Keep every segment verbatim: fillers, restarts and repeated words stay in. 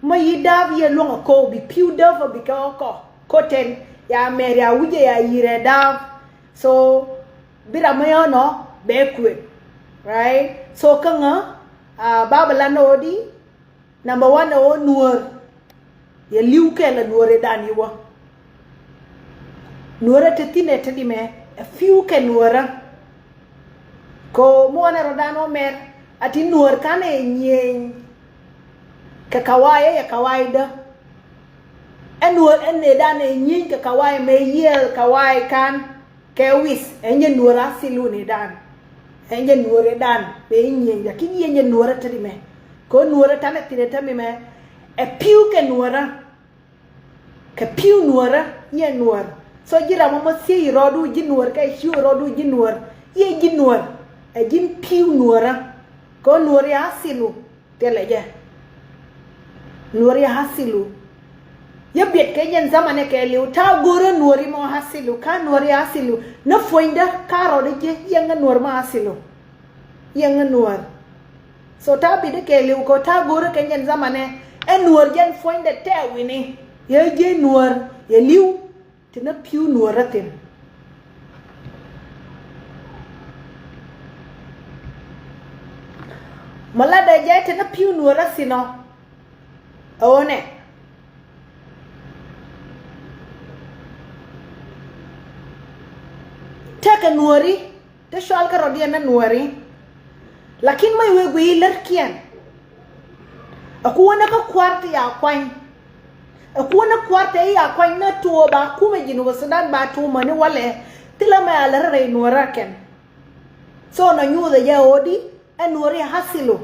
Mɔ yi da̱a̱p yɛ luɔ̱ŋ a ko̱o̱k bi pi̱w däp a bi kɛ ɔ kɔ ko̱ten ya mɛr ya wi̱cɛ ya yirɛ da̱a̱p. So bi ram mɔ yɔ̱ɔ̱nɔ bɛ kuëk. Right? So kä ŋä, ah, ba bɛ lan ɔ di. Number one ɛ ɣöö nuäär. Yɛ li̱w kɛl ɛ nuäär ëëdan i̱ wä. Nuäärä te thi̱n ɛ te di mɛ ɛ pi̱w kɛ nuäärä. Kɛ ɣöö mi wanɛ rɔ̱dan ɔ mɛr a ti nuäär kanɛ nyieny. Kɛ kawayɛ yɛ kawayɛ dä. Ɛ nuäär ɛ nëëdan ɛ nyieny kɛ kawayɛ mɛ yiëël kawayɛ kan. Kɛ wi̱c ɛn jɛ nuäär a thil wun i̱dan. Ɛn jɛ nuäär i̱dan bɛ i̱ nyieny ja̱ ki̱n yɛn jɛ nuäär a te di mɛ. Kɛ ɣöö nuäär a tanɛ thi̱n ɛ te mi mɛ. Ɛ pi̱w kɛ nuäärä. Kɛ pi̱w nuäärä yɛ nuäär. So ji̱ ram mɔ thiec i̱ rɔɔdu ji̱ nuäär kɛ ciu i̱ rɔɔdu ji̱ nuäär. Yɛ ji̱ nuäär ɛ ji̱n pi̱w nuäärä. Kɛ ɣöö nuäär yɛ a thil wun. Thilɛ jɛ. Nuɔri hasilu. Yɛ biɛt kɛ jɛn zamanɛ kɛɛliw ta̱a̱ go̱rä nuɔri mɔ hasilu ka nuɔri hasilu. Nä puɔ̱nydä ka rɔɔdɛ jɛ yɛŋä nuɔr ma hasilu. Yɛŋä nuɔr. So ta̱a̱ bi̱dä kɛɛliw kɔ ta̱a̱ go̱rä kɛ jɛn zamanɛ. Ɛ nuɔr jɛn puɔ̱nydɛ tɛɛ wi̱ni. Yɛ jɛ nuɔr yɛ li̱w. Ti na pi̱w nuɔ̱ɔ̱rä thi̱n. Mɔ latdɛ jɛ ti na pi̱w nuɔ̱ɔ̱rä thi̱n ɔ. Ɛ ɣöö nɛ tekɛ nuɔ̱ɔ̱ri. Te cɔal kä rɔ̱diɛn ɛ nuɔ̱ɔ̱ri. Lakin mec wee guiy lärkiɛn. Ɛ kuäär ni kä kua̱r ti ya kuany. Ɛ kuäär ni kua̱r ti ya kuany ni tuɔɔ ba kumɛ Jinub Sudan ba tuɔɔ mäni walɛ. Thilɛ mɛ a lär rɛy nuɔ̱ɔ̱rä kɛn. So nɔ nyuuthɛ jɛ ɣöö di ɛ nuɔ̱ɔ̱ri hasilu.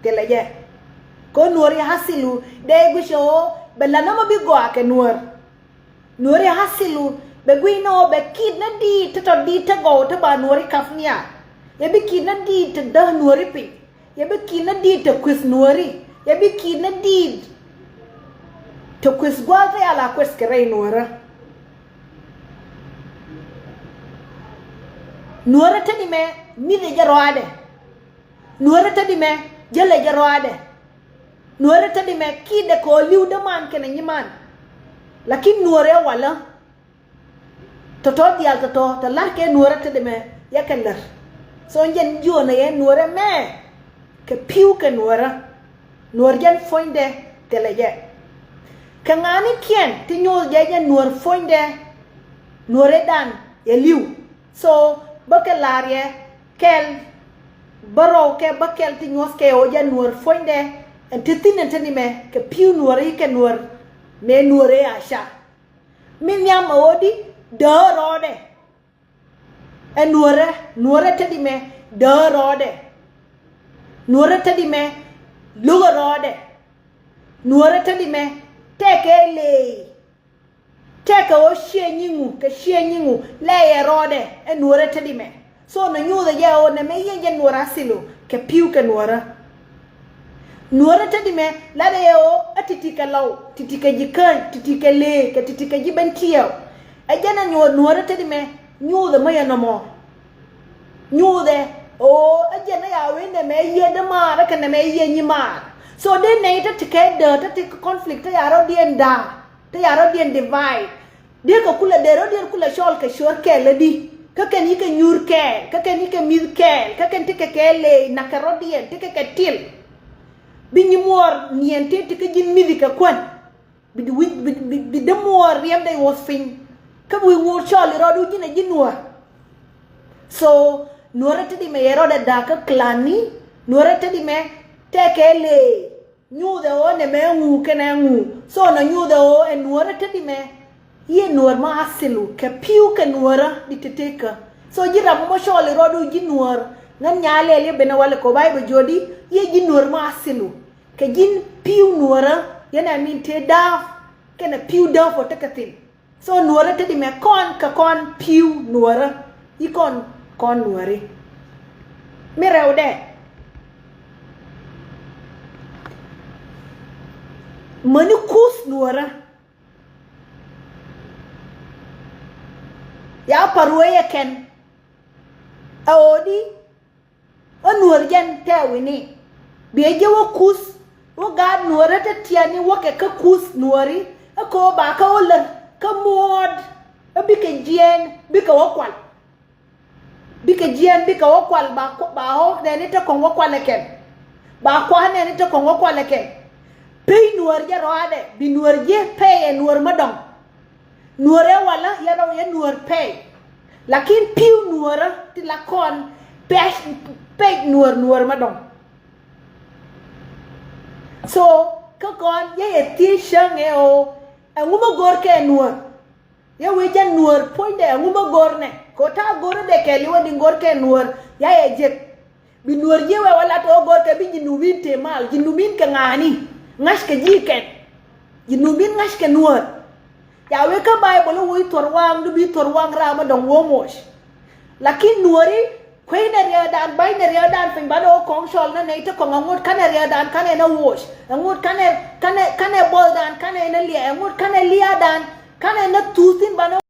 Thilɛ jɛ. Kɛ ɣöö nuɔ̱ɔ̱ri hasilu dee guic ɣöö bɛ la nɔmɔ bi gɔaa kɛ nuɔ̱ɔ̱r. Nuɔ̱ɔ̱ri hasilu bɛ gui̱n ɔ bɛ ki̱t ni diit ti tɔ diit ti gɔw ti ba nuɔ̱ɔ̱ri kap nia. Yɛ bi ki̱t ni diit ti däh nuɔ̱ɔ̱ri piny. Yɛ bi ki̱t ni diit ti kueth nuɔ̱ɔ̱ri. Yɛ bi ki̱t ni diit ti kueth gua̱a̱th ti ala kueth kɛ rɛy nuɔ̱ɔ̱rä. Nuɔ̱ɔ̱rä te ni mɛ mi̱th ɛ jɛ rɔaadɛ. Nuɔ̱ɔ̱rä te ni mɛ jälɛ jɛ rɔaadɛ. Nuɔ̱ɔ̱rä te ni mɛ ki̱t dɛ kɛ ɣöö li̱w däman kɛnɛ nyiman. Lakin nuɔ̱ɔ̱rä ɛ walä. Tɔ̱tɔ̱ diaal tɔ̱tɔ̱ tɛ la̱rkɛ nuɔ̱ɔ̱rä te di mɛ yɛ kɛ lär. So jɛn jiɔn ɛ yɛ nuɔ̱ɔ̱rä mɛ kɛ pi̱w kɛ nuɔ̱ɔ̱rä. Nuɔ̱ɔ̱r jɛn puɔ̱nydɛ thilɛ jɛ. Kɛ ŋa̱nikiɛn ti nyuuth jɛ jɛ nuɔ̱ɔ̱r puɔ̱nydɛ. Nuɔ̱ɔ̱rä dan yɛ li̱w. So bä kɛ la̱r yɛ kɛl bä rɔw kɛ bä kɛl ti nyuɔ̱th kɛ ɣöö jɛ nuɔ̱ɔ̱r puɔ̱nydɛ. Ɛn ti thi̱n ɛn te ni mɛ kɛ pi̱w nuɔ̱ɔ̱rä i̱ kɛ nuɔ̱ɔ̱r. Mëë nuɔ̱ɔ̱rä a ca. Mi nhiam ɛ ɣöö di däär rɔɔdɛ. Ɛ nuɔ̱ɔ̱rä nuɔ̱ɔ̱rä te di mɛ däär rɔɔdɛ. Nuɔ̱ɔ̱rä te di mɛ lo̱kä rɔɔdɛ. Nuɔ̱ɔ̱rä te di mɛ tɛkɛ leey. Tɛkɛ ɣöö ciɛ nyiŋu kɛ ciɛ nyiŋu lɛyɛ rɔɔdɛ ɛ nuɔ̱ɔ̱rä te di mɛ. So nɔ nyuuthɛ jɛ ɣöö nɛmɛ yɛn jɛ nuɔ̱ɔ̱r asilu kɛ pi̱w kɛ nuɔ̱ɔ̱rä. Nuɔ̱ɔ̱rä te di mɛ latdɛ yɛ ɣöö ɛ ti̱ti̱ kɛ lɔw ti̱ti̱ kɛ ji̱ käny ti̱ti̱ kɛ leek kɛ ti̱ti̱ kɛ ji̱ ben tiɛɛw. Ɛ jɛn ɛ nyuɔ̱ɔ̱r nuɔ̱ɔ̱rä te di mɛ nyuuthɛ mä yɛ nɔmɔ. Nyuuthɛ ɣöö ɛ jɛn ɛ ya wee nɛmɛ yiëë dämaar ɛ kɛ nɛmɛ yiëë nyimaar. So dee nɛy te ti kɛ däär te ti kɛ conflict te ya rɔ̱diɛn da̱a̱ te ya rɔ̱diɛn divide. Dee kɛ kulɛ dee rɔ̱diɛn kulɛ cɔl kɛ cuɔr kɛɛl lädi. Kä kɛn yikɛ nyuur kɛɛl kä kɛn yikɛ mi̱th kɛɛl kä kɛn ti kɛ kɛɛl leec na̱kɛ rɔ̱diɛn ti kɛ kɛ til. Bi nyimuɔɔr niɛn ti ti kä ji̱n mi̱thi kɛ kuän. Bi di wi̱c bi bi bi dämuɔɔr riɛmdɛ iwuɔth piny. Kä bi wi̱i̱ ŋuɔɔr cɔl irɔɔdu ji̱n ɛ ji̱ nuɔ̱ɔ̱r. So nuɔ̱ɔ̱rä te di mɛ yɛ rɔɔdɛ da̱a̱k kä clan ni. Nuɔ̱ɔ̱rä te di mɛ tɛkɛ leec. Nyuuthɛ ɣöö nɛmɛ ŋu kɛnɛ ŋu. So nɔ nyuuthɛ ɣöö ɛ nuɔ̱ɔ̱rä te di mɛ. Yiëë nuɔ̱ɔ̱r ma asilu kɛ pi̱w kɛ nuɔ̱ɔ̱rä di te tekä. So ji̱ ram mɔ cɔɔl i̱ rɔɔdu ji̱ nuɔ̱ɔ̱r. Ŋän nyaa lɛl yɛ ben ɛ walɛ kɔ ba i̱ bɛ jiɔt i̱ yiëë ji̱ nuɔ̱ɔ̱r ma asilu. Kɛ ji̱n pi̱w nuɔ̱ɔ̱rä yɛn ɛ min tëë da̱a̱p. Kɛnɛ pi̱w da̱a̱p ɔ tekɛ thi̱n. So nuɔ̱ɔ̱rä te di mɛ kɔn kɛ kɔn pi̱w nuɔ̱ɔ̱rä i̱ kɔn kɔn nuɔ̱ɔ̱ri. Mi rɛwdɛ mäni kuth nuɔ̱ɔ̱rä. Ya pa̱r wee yɛ kɛn ɛ ɣöö di. Ɣän nuɔ̱ɔ̱r jɛn tɛɛwi̱ni biɛ jɛ wä kuth. Wä gaat nuɔrä te tiani wä kɛ kä kuth nuɔri. Ɛ kɛ wä ba kä wä lär kä muɔɔd. Ɛ bikɛ jiɛɛn bikɛ wä kual. Bikɛ jiɛɛn bikɛ wä kual ba ba wä nɛni te kɔŋ wä kual ɛ kɛn. Ba kua̱ nɛni te kɔŋ wä kual ɛ kɛn. Pey nuɔr jɛ rɔadɛ bi nuɔr jiɛ pey ɛ nuɔr mä dɔŋ. Nuɔrɛ walä yɛn rɔ yɛ nuɔr pɛy. Lakin pi̱w nuɔrä ti la kɔn pɛc pɛc nuɔr nuɔr ma dɔŋ. So kä kɔn yɛ yɛ thiec cäŋ ɛ o ɛŋu ma go̱r kɛ nuɔr. Yɛ wee jɛ nuɔr puɔ̱nydɛ ɛŋu ma go̱r nɛ ko ta̱a̱ go̱r dɛ kɛ liwä di go̱r kɛ nuɔr. Ya yɛ jek. Bi nuɔr jiɛ wee wä lat ɣöö go̱rkɛ bi Jinubin tëë mal Jinubin kɛ ŋa̱a̱ni. Ŋa̱ckɛ ji̱ kɛn Jinubin ŋa̱ckɛ nuɔr. Ca wee kä Baibol i̱ woc thuɔr waŋdu bi thuɔr waŋ ram mi dɔ̱ŋ wo̱o̱ moc. Lakin nuɔri kueynɛ riɛɛdan ba̱nynɛ riɛɛdan piny banɛ ɣöö kɔŋ cɔl nä nɛy ti kɔŋ aŋot kanɛ riɛɛdan kanɛ nä woc. Aŋot kanɛ kanɛ kanɛ buɔthdan kanɛ nä liɛ aŋot kanɛ liadan kanɛ nä thuth thin banɛ